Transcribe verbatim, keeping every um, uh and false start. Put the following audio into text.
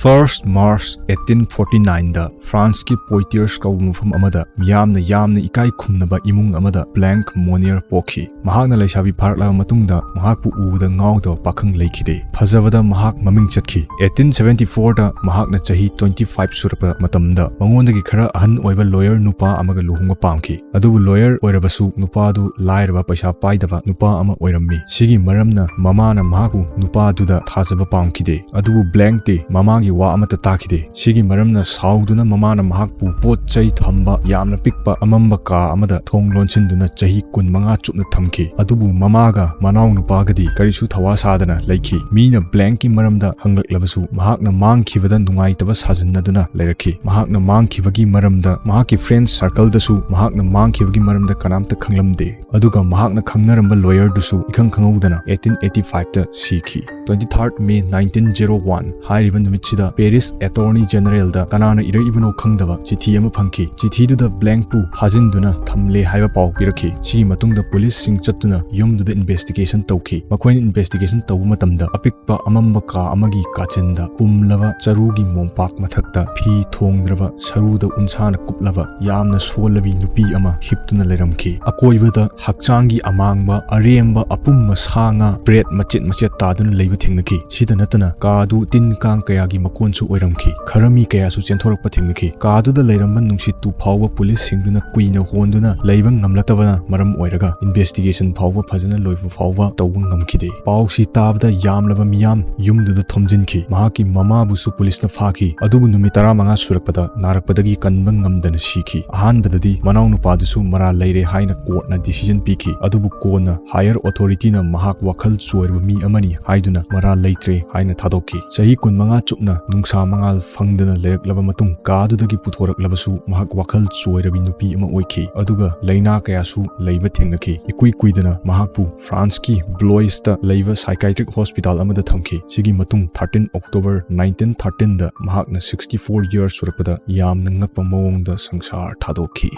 First March eighteen forty nine ꯗ France ꯀꯤ Poitiers ꯀꯧꯕ ꯃꯐꯝ ꯑꯃꯗ ꯃꯤꯌꯥꯝꯅ ꯌꯥꯝꯅ ꯏꯀꯥꯏ ꯈꯨꯝꯅꯕ ꯏꯃꯨꯡ ꯑꯃꯗ Blanche Monnier ꯄꯣꯛꯈꯤ꯫ ꯃꯍꯥꯛꯅ ꯂꯩꯁꯥꯕꯤ ꯐꯥꯔꯛꯂꯕ ꯃꯇꯨꯡꯗ ꯃꯍꯥꯛꯄꯨ ꯎꯕꯗ ꯉꯥꯎꯗꯕ ꯄꯥꯈꯪ ꯂꯩꯈꯤꯗꯦ꯫ ꯐꯖꯕꯗ ꯃꯍꯥꯛ ꯃꯃꯤꯡ ꯆꯠꯈꯤ꯫ Eighteen seventy four ꯗ ꯃꯍꯥꯛꯅ ꯆꯍꯤ twenty five ꯁꯨꯔꯛꯄ ꯃꯇꯝꯗ ꯃꯉꯣꯟꯗꯒꯤ ꯈꯔ ꯑꯍꯟ ꯑꯣꯏꯕ lawyer ꯅꯨꯄꯥ ꯑꯃꯒ ꯂꯨꯍꯣꯡꯕ ꯄꯥꯝꯈꯤ꯫ ꯑꯗꯨꯕꯨ lawyer ꯑꯣꯏꯔꯕꯁꯨ ꯅꯨꯄꯥꯗꯨ ꯂꯥꯏꯔꯕ, ꯄꯩꯁꯥ ꯄꯥꯏꯗꯕ ꯅꯨꯄꯥ ꯑꯃ ꯑꯣꯏꯔꯝꯃꯤ꯫ ꯁꯤꯒꯤ ꯃꯔꯝꯅ ꯃꯃꯥꯅ ꯃꯍꯥꯛꯄꯨ ꯅꯨꯄꯥꯗꯨꯗ ꯊꯥꯖꯕ ꯄꯥꯝꯈꯤꯗꯦ꯫ ꯑꯗꯨꯕꯨ Blanche ꯇꯤ ꯃꯃꯥꯒꯤ ꯋꯥ ꯑꯃꯠꯇ ꯇꯥꯈꯤꯗꯦ꯫ ꯁꯤꯒꯤ ꯃꯔꯝꯅ ꯁꯥꯎꯗꯨꯅ ꯃꯃꯥꯅ ꯃꯍꯥꯛꯄꯨ ꯄꯣꯠ ꯆꯩ ꯊꯝꯕ ꯌꯥꯝꯅ ꯄꯤꯛꯄ ꯑꯃꯝꯕ ꯀꯥ ꯑꯃꯗ ꯊꯣꯡ ꯂꯣꯟꯁꯤꯟꯗꯨꯅ ꯆꯍꯤ ꯀꯨꯟꯃꯉꯥ ꯆꯨꯞꯅ ꯊꯝꯈꯤ꯫ ꯑꯗꯨꯕꯨ ꯃꯃꯥꯒ ꯃꯅꯥꯎꯅꯨꯄꯥꯒꯗꯤ ꯀꯔꯤꯁꯨ ꯊꯋꯥ ꯁꯥꯗꯅ ꯂꯩꯈꯤ꯫ ꯃꯤꯅ Blanche ꯀꯤ ꯃꯔꯝꯗ ꯍꯪꯂꯛꯂꯕꯁꯨ ꯃꯍꯥꯛꯅ ꯃꯥꯡꯈꯤꯕꯗ ꯅꯨꯡꯉꯥꯏꯇꯕ ꯁꯥꯖꯤꯟꯅꯗꯨꯅ ꯂꯩꯔꯛꯈꯤ꯫ ꯃꯍꯥꯛꯅ ꯃꯥꯡꯈꯤꯕꯒꯤ ꯃꯔꯝꯗ ꯃꯍꯥꯛꯀꯤ friend circle ꯗꯁꯨ ꯃꯍꯥꯛꯅ ꯃꯥꯡꯈꯤꯕꯒꯤ ꯃꯔꯝꯗ ꯀꯅꯥꯝꯇ ꯈꯪꯂꯝꯗꯦ꯫ ꯑꯗꯨꯒ ꯃꯍꯥꯛꯅ ꯈꯪꯅꯔꯝꯕ lawyer ꯗꯨꯁꯨ ꯏꯈꯪ ꯈꯪꯍꯧꯗꯅ eighteen eighty five ꯗ ꯁꯤꯈꯤ꯫ Twenty third May nineteen zero one ꯍꯥꯏꯔꯤꯕ ꯅꯨꯃꯤꯠꯁꯤꯗ Paris Attorney General ꯗ ꯀꯅꯥꯅ ꯏꯔꯛꯏꯕꯅꯣ ꯈꯪꯗꯕ ꯆꯤꯊꯤ ꯑꯃ ꯐꯪꯈꯤ꯫ ꯆꯤꯊꯤꯗꯨꯗ Blanche ꯄꯨ ꯐꯥꯖꯤꯟꯗꯨꯅ ꯊꯝꯂꯦ ꯍꯥꯏꯕ ꯄꯥꯎ ꯄꯤꯔꯛꯈꯤ꯫ ꯁꯤꯒꯤ ꯃꯇꯨꯡꯗ police ꯁꯤꯡ ꯆꯠꯇꯨꯅ ꯌꯨꯝꯗꯨꯗ investigation ꯇꯧꯈꯤ꯫ ꯃꯈꯣꯏꯅ investigation ꯇꯧꯕ ꯃꯇꯝꯗ ꯑꯄꯤꯛꯄ ꯑꯃꯝꯕ ꯀꯥ ꯑꯃꯒꯤ ꯀꯥꯆꯤꯟꯗ ꯄꯨꯝꯂꯕ ꯆꯔꯨꯒꯤ ꯃꯣꯝꯄꯥꯛ ꯃꯊꯛꯇ ꯐꯤ ꯊꯣꯡꯗ꯭ꯔꯕ, ꯁꯔꯨꯗ ꯎꯟꯁꯥꯅ ꯀꯨꯞꯂꯕ, ꯌꯥꯝꯅ ꯁꯣꯜꯂꯕꯤ ꯅꯨꯄꯤ ꯑꯃ ꯍꯤꯞꯇꯨꯅ ꯂꯩꯔꯝꯈꯤ꯫ ꯑꯀꯣꯏꯕꯗ ꯍꯛꯆꯥꯡꯒꯤ ꯑꯃꯥꯡꯕ, ꯑꯔꯦꯝꯕ, ꯑꯄꯨꯝꯕ ꯁꯥ ꯉꯥ, bread ꯃꯆꯦꯠ ꯃꯆꯦꯠ ꯇꯥꯗꯨꯅ ꯂꯩꯕ ꯊꯦꯡꯅꯈꯤ꯫ ꯁꯤꯗ ꯅꯠꯇꯅ ꯀꯥꯗꯨ ꯇꯤꯟ ꯀꯥꯡ ꯀꯌꯥꯒꯤ ꯃꯀꯣꯟꯁꯨ ꯑꯣꯏꯔꯝꯈꯤ꯫ ꯈꯔ ꯃꯤ ꯀꯌꯥꯁꯨ ꯆꯦꯟꯊꯣꯔꯛꯄ ꯊꯦꯡꯅꯈꯤ꯫ ꯀꯥꯗꯨꯗ ꯂꯩꯔꯝꯕ ꯅꯨꯡꯁꯤꯠꯇꯨ ꯐꯥꯎꯕ police ꯁꯤꯡꯗꯨꯅ ꯀꯨꯏꯅ ꯍꯣꯟꯗꯨꯅ ꯂꯩꯕ ꯉꯝꯂꯛꯇꯕꯅ ꯃꯔꯝ ꯑꯣꯏꯔꯒ investigation ꯐꯥꯎꯕ ꯐꯖꯅ ꯂꯣꯏꯕ ꯐꯥꯎꯕ ꯇꯧꯕ ꯉꯝꯈꯤꯗꯦ꯫ ꯄꯥꯎꯁꯤ ꯇꯥꯕꯗ ꯌꯥꯝꯂꯕ ꯃꯤꯌꯥꯝ ꯌꯨꯝꯗꯨꯗ ꯊꯣꯝꯖꯤꯟꯈꯤ꯫ ꯃꯍꯥꯛꯀꯤ ꯃꯃꯥꯕꯨꯁꯨ police ꯅ ꯐꯥꯈꯤ꯫ ꯑꯗꯨꯕꯨ ꯅꯨꯃꯤꯠ ꯇꯔꯥꯃꯉꯥ ꯁꯨꯔꯛꯄꯗ ꯅꯥꯔꯛꯄꯗꯒꯤ ꯀꯟꯕ ꯉꯝꯗꯅ ꯁꯤꯈꯤ꯫ ꯑꯍꯥꯟꯕꯗꯗꯤ ꯃꯅꯥꯎꯅꯨꯄꯥꯗꯨꯁꯨ ꯃꯔꯥꯜ ꯂꯩꯔꯦ ꯍꯥꯏꯅ court ꯅ decision ꯄꯤꯈꯤ꯫ ꯑꯗꯨꯕꯨ ꯀꯣꯟꯅ higher authority ꯅ ꯃꯍꯥꯛ ꯋꯥꯈꯜ ꯆꯣꯏꯔꯕ ꯃꯤ ꯑꯃꯅꯤ ꯍꯥꯏꯗꯨꯅ ꯃꯔꯥꯜ ꯂꯩꯇ꯭ꯔꯦ ꯍꯥꯏꯅ ꯊꯥꯗꯣꯛꯈꯤ꯫ ꯆꯍꯤ ꯀꯨꯟꯃꯉꯥ ꯆꯨꯞꯅ ꯅꯨꯡꯁꯥ ꯃꯉꯥꯜ ꯐꯪꯗꯅ ꯂꯩꯔꯛꯂꯕ ꯃꯇꯨꯡ, ꯀꯥꯗꯨꯗꯒꯤ ꯄꯨꯊꯣꯔꯛꯂꯕꯁꯨ ꯃꯍꯥꯛ ꯋꯥꯈꯜ ꯆꯣꯏꯔꯕꯤ ꯅꯨꯄꯤ ꯑꯃ ꯑꯣꯏꯈꯤ꯫ ꯑꯗꯨꯒ ꯂꯥꯏꯅꯥ ꯀꯌꯥꯁꯨ ꯂꯩꯕ ꯊꯦꯡꯅꯈꯤ꯫ ꯏꯀꯨꯏ ꯀꯨꯏꯗꯅ ꯃꯍꯥꯛꯄꯨ France ꯀꯤ Blois ꯇ ꯂꯩꯕ psychiatric hospital ꯑꯃꯗ ꯊꯝꯈꯤ꯫ ꯁꯤꯒꯤ ꯃꯇꯨꯡ, thirteen October nineteen thirteen ꯗ ꯃꯍꯥꯛꯅ sixty four years ꯁꯨꯔꯛꯄꯗ ꯌꯥꯝꯅ ꯉꯛꯄ ꯃꯑꯣꯡꯗ ꯁꯪꯁꯥꯔ ꯊꯥꯗꯣꯛꯈꯤ꯫